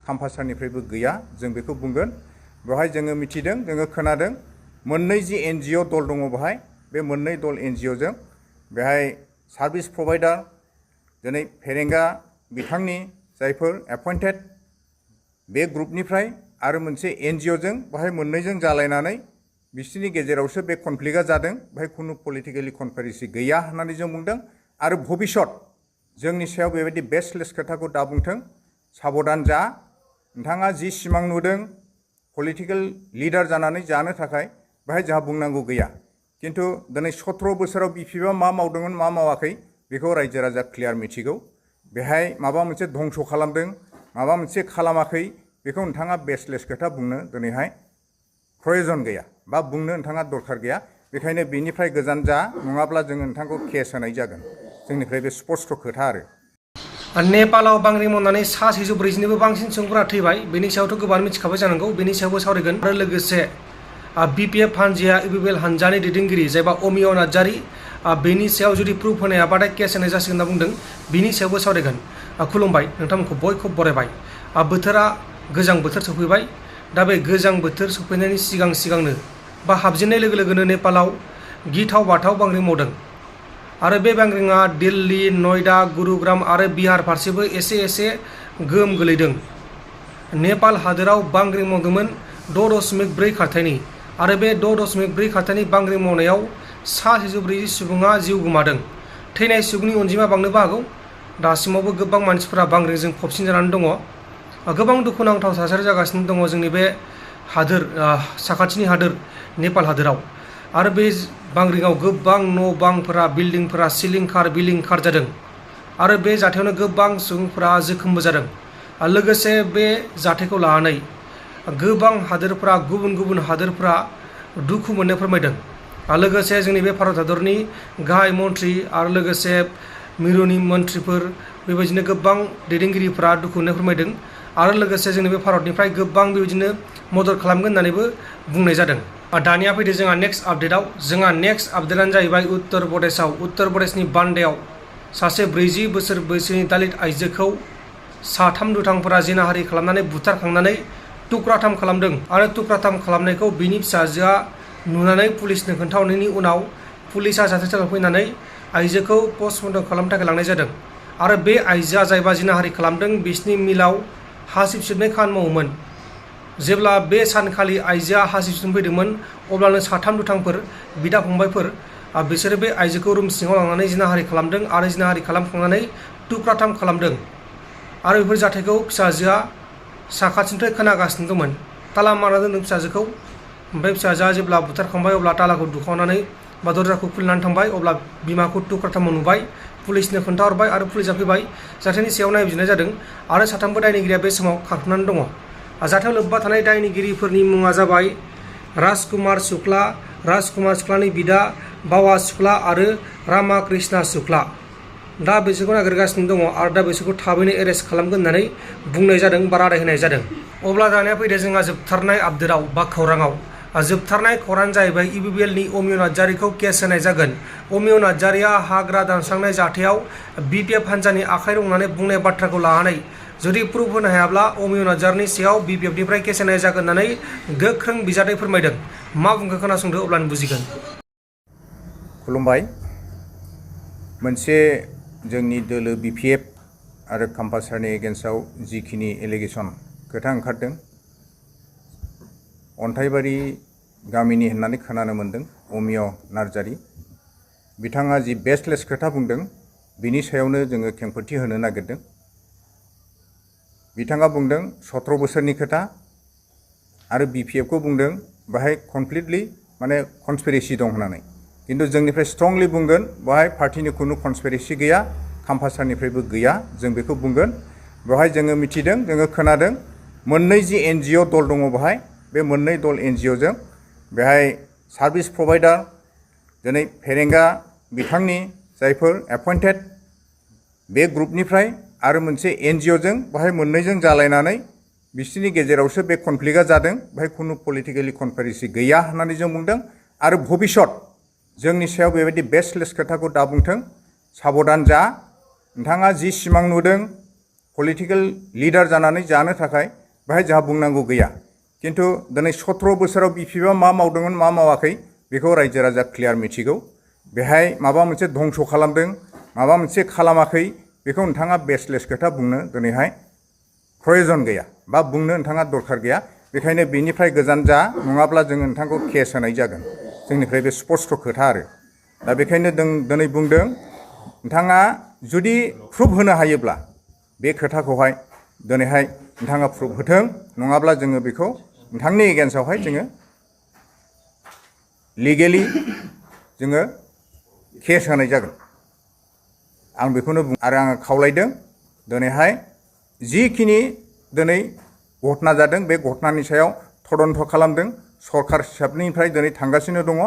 खाम्फासारनिफ्रायबो गैया जों बेखौ बुंगोन। बेवहाय जोङो मिथिदों, जोङो खोनादों मोननै जि NGO दल दङ बेवहाय, बे मोननै दल NGOजों बेहाय सार्भिस प्रभाइडार दिनै फेरेंगा बिथांनि जायफोर एपइन्टेड बे ग्रुपनिफ्राय आरो मोनसे NGOजों बेहाय मोननैजों जालायनानै बिसोरनि गेजेरावसो बे कनफ्लिक्टआ जादों। बेहाय खुनु पलिटिकेलि कनस्पिरेसि गैया होननानै जों बुंदों। आरो भबिष्यत जोंनि सायाव बेबायदि बेसलेस खोथाखौ दा बुंथों। साबधान जा, नोंथाङा जि सिमां नुदों पलिटिकेल लिडार जानानै जानो थाखाय, बेहाय जोंहा बुंनांगौ गैया। किन्तु दिनै 17 बोसोराव BPFआ मा मावदोंमोन मा मावाखै बेखौ रायजो राजा क्लियार मिथिगौ। बेहाय माबा मोनसे धंस खालामदों, माबा मोनसे खालामाखै, बेखौ नोंथाङा बेसलेस खोथा बुंनो दिनैहाय प्रयजन गैया बा बुंनो नोंथाङा दरखार गैया। बेखायनो बेनिफ्राय गोजान जा, नङाब्ला जोङो नोंथांखौ केस होनाय जागोन। जोंनिफ्राय बे स्पष्ट खोथा आरो। नेपालाव बांग्रि मावनानै 740निबो बांसिन सुबुंफोरा थैबाय। बेनि सायावथ' गोबां मिथिखाबाय जानांगौ, बेनि सायावबो सावरायगोन। आरो लोगोसे BPF हानजाया UPPL हानजानि दैदेनगिरि जायबा अमिय नार्जारि, बेनि सायाव जुदि प्रुफ होनो हायाबाथाय केस होनाय जासिगोन होनना बुंदों। बिनि सायावबो सावरायगोन। खुलुमबाय, नोंथांमोनखौ बयखौबो बरायबाय। बोथोरा गोजां बोथोर सफैबाय। दा बे गोजां बोथोर सफैनायनि सिगांनो बा हाबजेननाय लोगो लोगोनो नेपालाव गिथाव बाथाव बांग्रिं मावदों। आरो बे बांग्रिङा दिल्ली, नयडा, गुरुग्राम आरो बिहार फारसेबो एसे एसे गोहोम गोलैदों। नेपाल हादोराव बांग्रिं मावदोंमोन 6.4 खारथायनि। आरो बे 6.4 खारथायनि बांग्रिं मावनायाव 740 सुबुङा जिउ गोमादों। थैनाय सुबुंनि अनजिमा बांनोबो हागौ। दासिमावबो गोबां मानसिफोरा बांग्रिंजों फबसिनजानानै दङ। गोबां दुखुनांथाव थासारि जागासिनो दङ जोंनि बे हादोर, साखाथिनि हादोर नेपाल हादोराव। आरो बे बांग्रिङाव गोबां न' बांफोरा, बिल्डिंफोरा सिलिंखार बिलिंखार जादों। आरो बे जाथायावनो गोबां सुबुंफोरा जोखोमबो जादों। लोगोसे बे जाथायखौ लानानै गोबां हादोरफोरा, गुबुन गुबुन हादोरफोरा दुखु मोननाय फोरमायदों। लोगोसे जोंनि बे भारत हादरनि गाहाय मन्थ्रि आरो लोगोसे मिरुनि मन्थ्रिफोर, बेबायदिनो गोबां दैदेनगिरिफोरा दुखु मोननाय फोरमायदों। आरो लोगोसे जोंनि बे भारतनिफ्राय गोबां बेबायदिनो मदद खालामगोन होननानैबो बुंनाय जादों। दानिया फैदो जोंहा नेक्स्ट आपडेटआव। जोंहा नेक्स्ट आपडेटआनो जाहैबाय उत्तर प्रदेशनि बान्दायाव सासे 40 बोसोर बैसोनि दालित आइजोखौ साथाम दुथांफोरा जिनाहारि खालामनानै बुथारखांनानै तुक्राथाम खालामदों। आरो तुक्राथाम खालामनायखौ बिनि फिसाजोआ नुनानै पुलिसनो खोन्थाहरनायनि उनाव पुलिसा जाथायथिलियाव फैनानै आइजोखौ पस्टमर्टम खालामनो थाखाय लांनाय जादों। आरो बे आइजोआ जायबा जिनाहारि खालामदों बिसिनि मिलाव हासिब सिबनाय खामानि मावोमोन। जेब्ला बे सानखालि आइजोआ हासिब सिबनो फैदोंमोन, अब्लानो साथाम दुथांफोर बिदा फंबायफोर बिसोरो बे आइजोखौ रुम सिङाव लांनानै जिनाहारि खालामदों आरो जिनाहारि खालामखांनानै तुक्राथाम खालामदों। आरो बेफोर जाथायखौ फिसाजोआ साखाथिनिफ्राय खोनागासिनो दंमोन। ताला मारना दोनदों फिसाजोखौ। ओमफ्राय फिसाजोआ जेब्ला बुथारखांबाय अब्ला तालाखौ दुखावनानै बा दरजाखौ खुलिनानै थांबाय। अब्ला बिमाखौ तुक्राथामाव नुबाय, पुलिसनो खोन्थाहरबाय आरो पुलिसा फैबाय। जाथायनि सायाव नायबिजिरनाय जादों। आरो साथामबो दायनिगिरिया बे समाव खारखोमानानै दङ। जाथायाव लोब्बा थानाय दायनिगिरिफोरनि मुङा जाबाय राजकुमार शुक्लानि बिदा बावा शुक्ला आरो रामाकृष्णा शुक्ला। दा बिसोरखौ नागिरगासिनो दङ आरो दा बिसोरखौ थाबैनो एरेस्ट खालामगोन होननानै बुंनाय जादों बा रादाय होनाय जादों। अब्ला दानिया फैदो जोंहा जोबथारनाय आपडेटआव बा खौराङाव। जोबथारनाय खौराङानो जाहैबाय UPPLनि अमिय नार्जारिखौ केस होनाय जागोन। अमिय नार्जारिया हाग्रा दानस्रांनाय जाथायाव BPF हानजानि आखाइ दं होननानै बुंनाय बाथ्राखौ लानानै जुदि प्रुफ होनो हायाब्ला अमिय नार्जारिनि सायाव BPFनिफ्राय केस होनाय जागोन होननानै गोख्रों बिजादै फोरमायदों। मा बुंखो खोनासंदो, अब्लानो बुजिगोन। खुलुमबाय। मोनसे जोंनि दोलो BPF आरो खाम्फासारनि एगेन्स्टआव जिखिनि एलिगेसन खोथा ओंखारदों, अन्थाइबारि गामिनि होननानै खोनानो मोन्दों अमिय नार्जारि बिथाङा जि बेसलेस खोथा बुंदों, बिनि सायावनो जोङो खेंफोरथि होनो नागिरदों। बिथाङा बुंदों 17 बोसोरनि खोथा आरो BPFखौ बुंदों बाहाय कमप्लिटलि माने कनस्पिरेसि दं होननानै। किन्तु जोंनिफ्राय स्ट्रंलि बुंगोन बाहाय पार्टिनि खुनु कनस्पिरेसि गैया, खाम्फासारनिफ्रायबो गैया, जों बेखौ बुंगोन। बेवहाय जोङो मिथिदों, जोङो खोनादों मोननै जि NGO दल दङ बेहाय, बे मोननै दल NGOजों बेहाय सार्भिस प्रभाइडार दिनै फेरेंगा बिथांनि जायफोर एपइन्टेड बे ग्रुपनिफ्राय आरो मोनसे NGOजों बेहाय मोननैजों जालायनानै बिसोरनि गेजेरावसो बे कनफ्लिक्टआ जादों। बेहाय खुनु पलिटिकेलि कनस्पिरेसि गैया होननानै जों बुंदों। आरो भबिष्यत जोंनि सायाव बेबायदि बेसलेस खोथाखौ दा बुंथों। साबधान जा, नोंथाङा जि सिमां नुदों पलिटिकल लिडार जानानै जानो थाखाय बेहाय जोंहा बुंनांगौ गैया किन्तु दिनै 17 बोसोराव बिपिएफआ मा मावदोंमोन मा मावाखै बेखौ रायजो राजा क्लियार मिथिगौ बेहाय माबा मोनसे धंस खालामदों माबा मोनसे खालामाखै बेखौ नोंथाङा बेसलेस खोथा बुंनो दिनैहाय प्रयजन गैया बा बुंनो नोंथाङा दरखार गैया बेखायनो बेनिफ्राय गोजान जा नङाब्ला जोङो नोंथांखौ केस होनाय जागोन जोंनिफ्राय बे स्पष्ट खोथा आरो दा बेखायनो जों दिनै बुंदों नोंथाङा जुदि प्रुफ होनो हायोब्ला बे खोथाखौहाय दिनैहाय नोंथाङा प्रुफ होथों नङाब्ला जोङो बेखौ नोंथांनि एगेन्स्टआवहाय जोङो लिगेलि जोङो केस होनाय जागोन आं बेखौनो बुं आरो आङो खावलायदों दिनैहाय जिखिनि दिनै घटना जादों बे घटनानि सायाव तदन्त खालामदों सरकार हिसाबनिफ्राय दिनै थांगासिनो दङ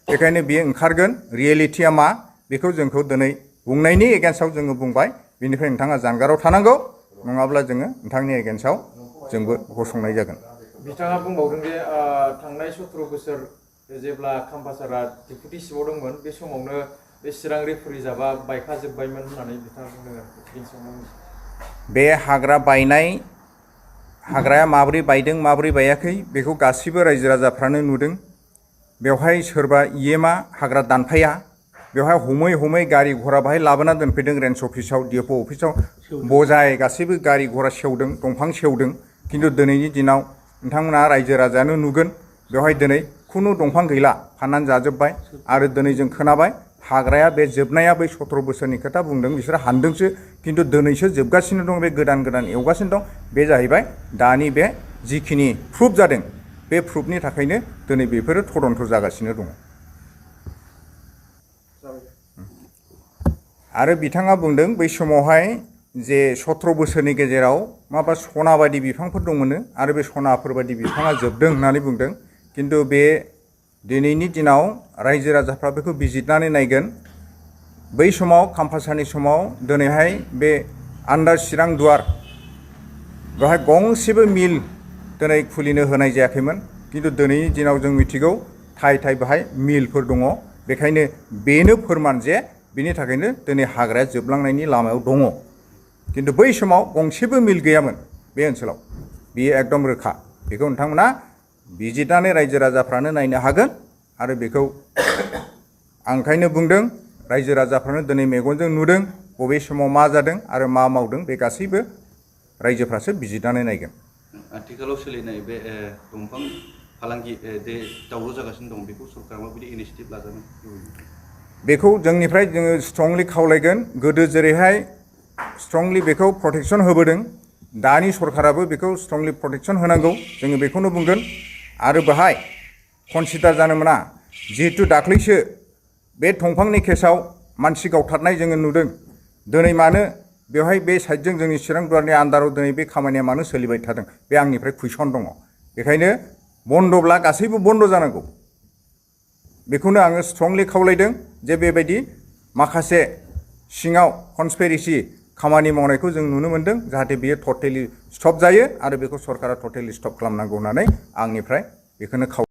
बेखायनो बियो ओंखारगोन रियेलिटिया मा बेखौ जोंखौ दिनै बुंनायनि एगेन्स्टआव जोङो बुंबाय बेनिफ्राय नोंथाङा जानगाराव थानांगौ नङाब्ला जोङो नोंथांनि एगेन्स्टआव जोंबो गसंनाय जागोन बिथाङा बुंबावदों जे थांनाय 17 बोसोर जेब्ला खाम्फासारा डेपुटि चिफआव दंमोन बे समावनो बे चिरां रिजार्भआ बायखाजोब्बायमोन होननानै बिथाङा बुंदों बे हाग्रा बायनाय हाग्राया माबोरै बायदों माबोरै बायाखै बेखौ गासिबो रायजो राजाफ्रानो नुदों बेवहाय सोरबा इएमआ हाग्रा दानफाया बेवहाय हमै हमै गारि घोड़ा बाहाय लाबोना दोनफैदों रेन्ज अफिसाव डिएफअ अफिसाव बजाय गासैबो गारि घोड़ा सेवदों दंफां सेवदों किन्तु दिनैनि दिनाव नोंथांमोना रायजो राजायानो नुगोन बेवहाय दिनै खुनु दंफां गैला फाननानै जाजोब्बाय आरो दिनै जों खोनाबाय हाग्राया बे जोबनाया बै 17 बोसोरनि खोथा बुंदों बिसोर हानदोंसो किन्तु दिनैसो जोबगासिनो दं बे गोदान गोदान एवगासिनो दं बे जाहैबाय दानि बे जिखिनि प्रुफ जादों बे प्रुफनि थाखायनो दिनै बेफोरो तदन्त जागासिनो दङ आरो बिथाङा बुंदों बै समावहाय जे 17 बोसोरनि गेजेराव माबा सना बायदि बिफांफोर दंमोन आरो बे सनाफोर बायदि बिफाङा जोबदों होननानै बुंदों किन्तु बे दिनैनि दिनाव रायजो राजाफ्रा बेखौ बिजिरनानै नायगोन बै समाव खाम्फासारनि समाव दिनैहाय बे आन्डार चिरां दुवार बेवहाय गंसेबो मिल दिनै खुलिनो होनाय जायाखैमोन किन्तु दिनैनि दिनाव जों मिथिगौ थाइ थाइ बेहाय मिलफोर दङ बेखायनो बेनो फोरमान जे बिनि थाखायनो दिनै हाग्राया जोबलांनायनि लामायाव दङ किन्तु बै समाव गंसेबो मिल गैयामोन बे ओनसोलाव बेयो एकदम रोखा बेखौ नोंथांमोना बिजिरनानै रायजो राजाफ्रानो नायनो हागोन आरो बेखौ आं ओंखायनो बुंदों रायजो राजाफ्रानो दिनै मेगनजों नुदों बबे समाव मा जादों आरो मा मावदों बे गासैबो रायजोफ्रासो बिजिरनानै नायगोन आथिखालाव सोलिनाय बे दंफां फालांगि जे दावराव जागासिनो दं बेखौ सरकारा माबायदि इनिशिएटिभ लाजानो बेखौ जोंनिफ्राय जोङो स्ट्रंलि खावलायगोन गोदो जेरैहाय स्ट्रंलि बेखौ प्रटेक्शन होबोदों दानि सरकाराबो बेखौ स्ट्रंलि प्रटेक्शन होनांगौ जोङो बेखौनो बुंगोन आरो बेहाय कनसिडार जानो मोना जिहेतु दाख्लैसो बे दंफांनि केसाव मानसि गावथारनाय जोङो नुदों दिनै मानो बेवहाय बे साइडजों जोंनि चिरां दुवारनि आन्दाराव दिनै बे खामानिया मानो सोलिबाय थादों बे आंनिफ्राय कुइसन दङ बेखायनो बन्दब्ला गासैबो बन्द जानांगौ बेखौनो आङो स्ट्रंलि खावलायदों जे बेबायदि माखासे सिङाव कनस्पिरेसि खामानि मावनायखौ जों नुनो मोनदों जाहाथे बेयो टटेलि स्टप जायो आरो बेखौ सरकारा टटेलि स्टप खालामनांगौ होननानै आंनिफ्राय बेखौनो खावलायदों